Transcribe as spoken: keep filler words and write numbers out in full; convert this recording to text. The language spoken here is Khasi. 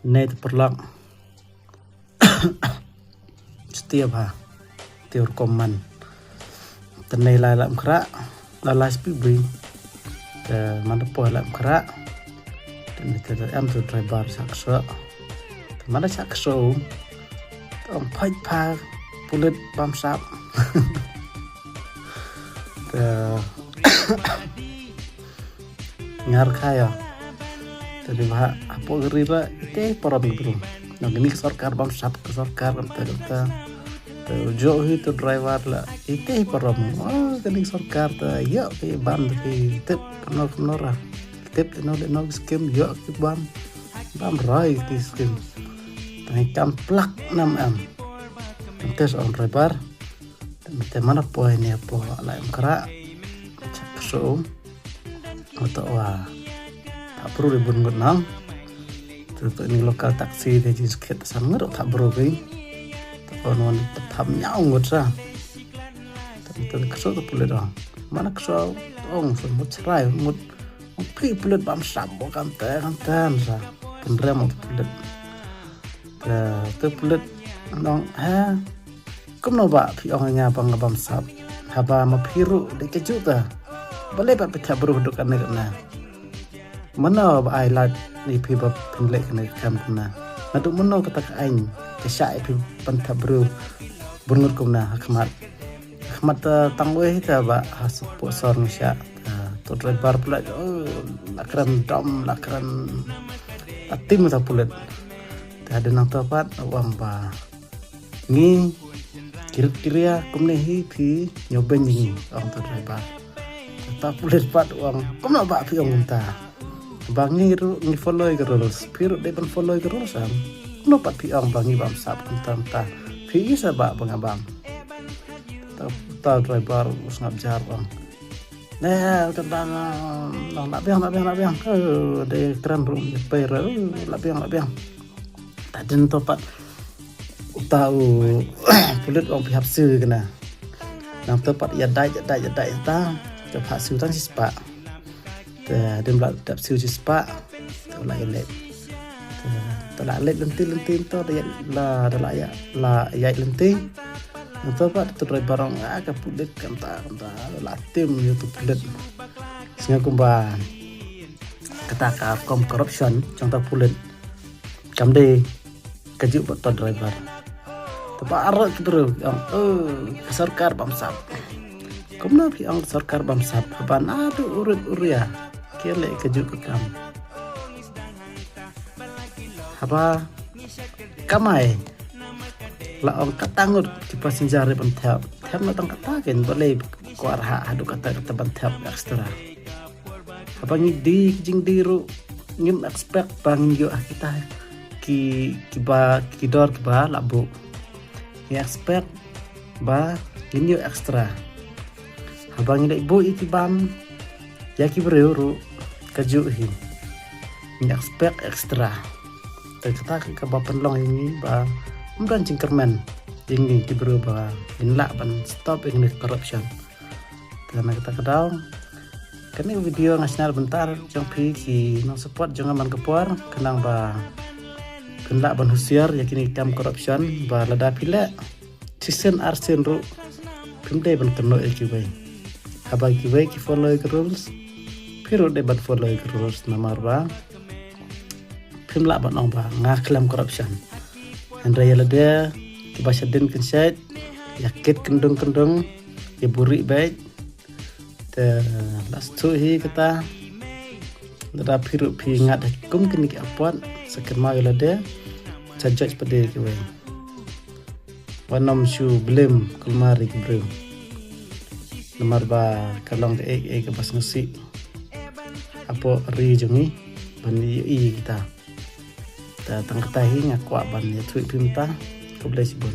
Nei te paralok. Stia bha. Te rukom man. Te nei la lap kra. La la spi bri. Te man da poi lap kra. Te nei te em tu driver sak so. Te man da sak so. Te ong phai pha pulit bam sap. Te ngar kaya. Te dei ba hapoh ka ri ba ite parom ki bru. Na kani ka sorkar bam sap ka sorkar kam te kam te. Te ujo hi tu driver la ite parom. Oh, kani ka sorkar te ya ki bam te ki tip kano kano ra. Tip kano kano skim ya ki bam. Bam rai ki skim. Te kam plak nam am. Te on driver. Te mete mana poi ne po la em kra. Chak so. Oto wa. Tak perlu ribun ngut nam. Tu tu ni local taxi de jin skit san ngut tak bro ki. Tu on wan tak nyau ngut sa. Tu tu kso tu pulit dong. Mana kso ong so mut serai mut. Pi pulit bam sap bo kan te kan te sa. Penrem tu pulit. Te tu pulit nong ha. Kumno ba phi ong nga ba nga bam sap. Haba ma phi ruh dei ka juh ta. Balei ba phi thep bru duk ane kane. Mano ba ai lad ni phi ba phin leh kane ka kam kumna. Naduh mano kata ka aiñ ka shah ïa phi ban thep bru bun ngut kumna ha khmat. Ha khmat ta tang wei ta ba ha sep sor ngi shah. Tu driver pula, oh, la kren dom, la kren atim ta pulit. Ta hadien nangta pat u ong ba ngi kirit kiria kumne hi phi ñiew beiñ ïa ngi, ong tu driver. Ta pulit pat u ong kumno ba phi ong kumta. Ba ngi ruh ngi follow ïa ka rules. Phi ruh dei ban follow ïa ka rules am. Kumno pat phi ong ba ngi bam sap kumta kumta. Phi i sa ba ba nga bam. Ta, ta driver u sngap jar u ong. Ne, ka bang, la biang, la biang, la biang. Eh, dei kren ruh ïa pei re, eh, la biang, la biang. Ta hadien to pat uta u pulit u ong phi hap siew kane. Nangta pat ïa dait, ïa dait, ïa dait ta. Te hap siew tang shispah. Te hadien ba la dep siew shispah. Te la ïa leit. Te, te la leit lynti lynti to, da ïa la, da la ïa, la ïa lynti. Nangta pat tu driver u ong, ah, ka pulit kumta kumta, la tim ïa tu pulit. Sngewbha kumba kata ka rukom corruption jong ta pulit. Kam dei ka juh bad ta driver. Te baroh ki briew ki ong, oh, ka sorkar bamsap. Kumno phi ong ka sorkar bamsap? Haba naduh u rit u ria ki leh ka juh ka kam. Haba kamai la ong kata ngut ki passenger ban thep. Thep na tang kata kein, balei kwah rah haduh kata kata ban thep extra. Haba ngi die ki jingdie ruh ngim expect ba ngin ïoh ha kita ki, kiba, ki dor kiba la buh. Ngi expect ba ngin ïoh extra. Haba ngi leit buh ïa ki bam ïa ki briew ruh kajuh hi. Ngi expect extra. Te kata ka, kaba pynlong ïa ngi ba ym don jingkyrmen ïa ngi ki briew ba ngin lah ban stop ïa kane ka corruption. Te na kata ka daw kane ka video nga shna bynta jong phi ki nong support jong nga man ka por, khnang ba phin lah ban husiar ïa kine ki kam corruption, ba lada phi leh shisien arsien ruh phim dei ban kynnoh ïa kiwei. Haba kiwei ki follow ïa ki rules, phi ruh dei ban follow ïa ki rules, namar ba phim lah ban ong ba nga khlem corruption. Hynrei ïa lade kiba shadien kynshait, ïa kit kyndung kyndung, ïa buhrieh beit. Te la sngewthuh hi kata. Lada phi ruh phi ngat kum kine ki apot, sa kynmaw ïa lade, sa judge pat de kiwei. Wat nym shu blame kulmar ïa ki briew. Namar ba ka long kaei kaei kaba sngewsih hapoh ri jong ngi ban ïohi ïa kita. Te tang kata hi nga kwah ban ïathuh ïa phi mynta. Khublei shibun.